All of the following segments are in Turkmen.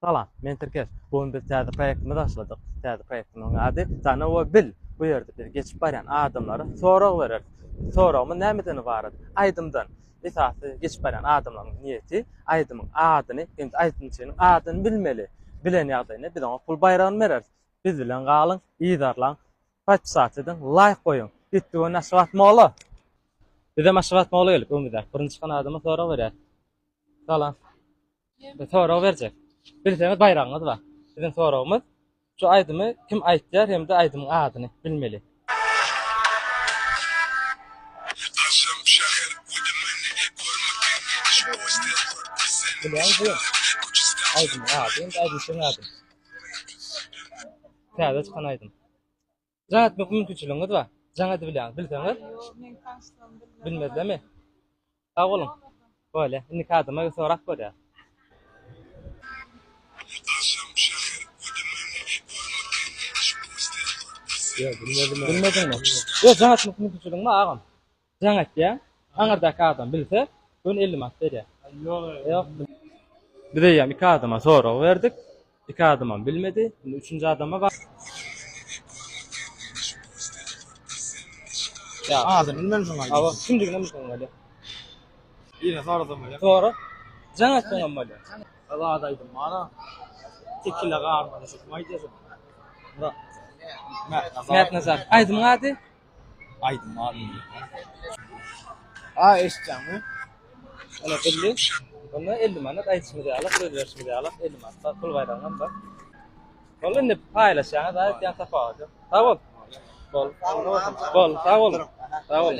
Salam, men Tirkeş. Bu gün biz täze proýektimizi başladyk. Täze proýektimiziň ady Tana we bil. Bu ýerde biz geçip barýan adamlara sorag bereris. Soragymyz nämeden ybarat? Aýdymdan. Esasy geçip barýan adamlaryň niýeti aýdymyň adyny hem-de aýdymçynyň adyny bilmeli. Bilen ýagdaýynda biz oňa pul baýragyny bereris. Biz bilen galyň, yzarlaň, podpisat ediň, laýk goýuň. Gitdik onda Aşgabat mola. Bizem Aşgabat mola gelip öňümizdäki birinji çykan adama sorag berýäris. Salam. Bir sorag berjek. Bilseňiz baýragyňyz bar. Biziň soragymyz şu aýdymy kim aýtýar hem-de aýdymyň adyny bilmeli. Bilýäňizmi? Aýdymyň ady hem-de aýdymçynyň ady. Täze çykan aýdym. Jaň etmek mümkinçiligiňiz bar. Jaň edibilýäňiz, bilseňiz. Ýok, meň tanyşlarym bilmez. Bilmezlermi? Sag boluň. Bolýa. Indiki adama sorap görýäs. Ýok, bilmedim. Bilmediňmi? Ýok, jaň etmek mümkinçiligiň bar agam. Jaň etýäň. Aňyrdaky adam bilse, göni 50 manat berýär. Ýok. Ýok. Biz eýýäm iki adama sorag berdik. Iki adamam bilmedi. Indi üçünji adama bar. Ýa, Adyny bilmem şoň aýdymyň. Hawa, kimdigini bilseň bolýar. Ýene sorasam bolýar. Sora. Jaň etseňem bolýar. Azat aýdym bar-a. Tekile garmany şu kim aýdýar şony? Mätnazar. Mätnazar. Aýdymyň ady? Aýdym adyny. A eşitýäňmi? Ene bildi. Onda 50 manat aýdyşymyz ýaly, söz berşimiz ýaly 50 manat bar, pul baýragyňam bar. Ol indi paýlaşýaňyz, aýtýan tapawudy ýok. Sag bol. Bol. Bol, sag bol. Sag bol.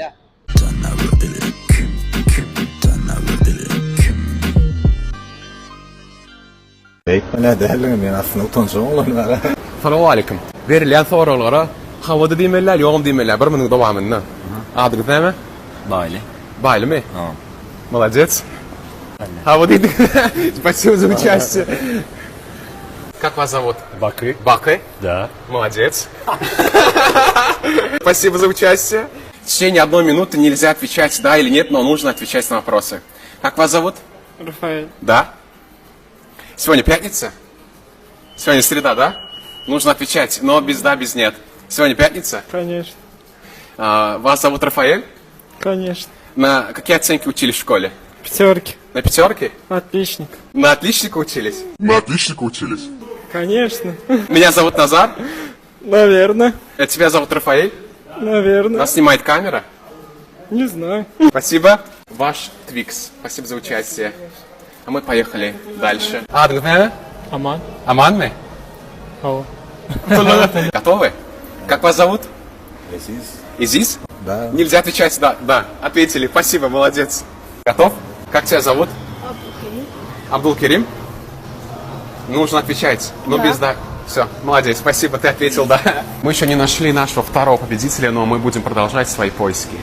Beýtme däldiňiz men aslynda utanjak oglan bara. Salowmaleýkim. Berilýän soraglara hawa-da diýmeli däl, ýogam diýmeli däl. Bir minutyň dowamynda. Adyňyz näme? Baýly. Baýlymy? Ha. Молодец. Hawa diýdiňiz. Спасибо за участие. Как вас зовут? Baky. Бакы? Да. Молодец. Спасибо за участие. В течение одной минуты нельзя отвечать да или нет, но нужно отвечать на вопросы. Как вас зовут? Рафаэль. Да. Сегодня пятница? Сегодня среда, да? Нужно отвечать, но без да, без нет. Сегодня пятница? Конечно. А, вас зовут Рафаэль? Конечно. На какие оценки учились в школе? Пятерки. На пятерке? Отличник. На отличника учились? На отличника учились? Конечно. Меня зовут Назар. Наверное. Э, Тебя зовут Рафаэль? Наверное. Нас снимает камера. Не знаю. Спасибо. Ваш Твикс. Спасибо за участие. А мы поехали дальше. Adyňyz näme? Aman. Amanmy? Hawa. Готовы? Как вас зовут? Eziz. Изис? Да. Нельзя отвечать да. Да, ответили. Спасибо, молодец. Готов? Как тебя зовут? Абдулкерим. Нужно отвечать, но без да. Все, молодец, спасибо, ты ответил, да. Мы еще не нашли нашего второго победителя, но мы будем продолжать свои поиски.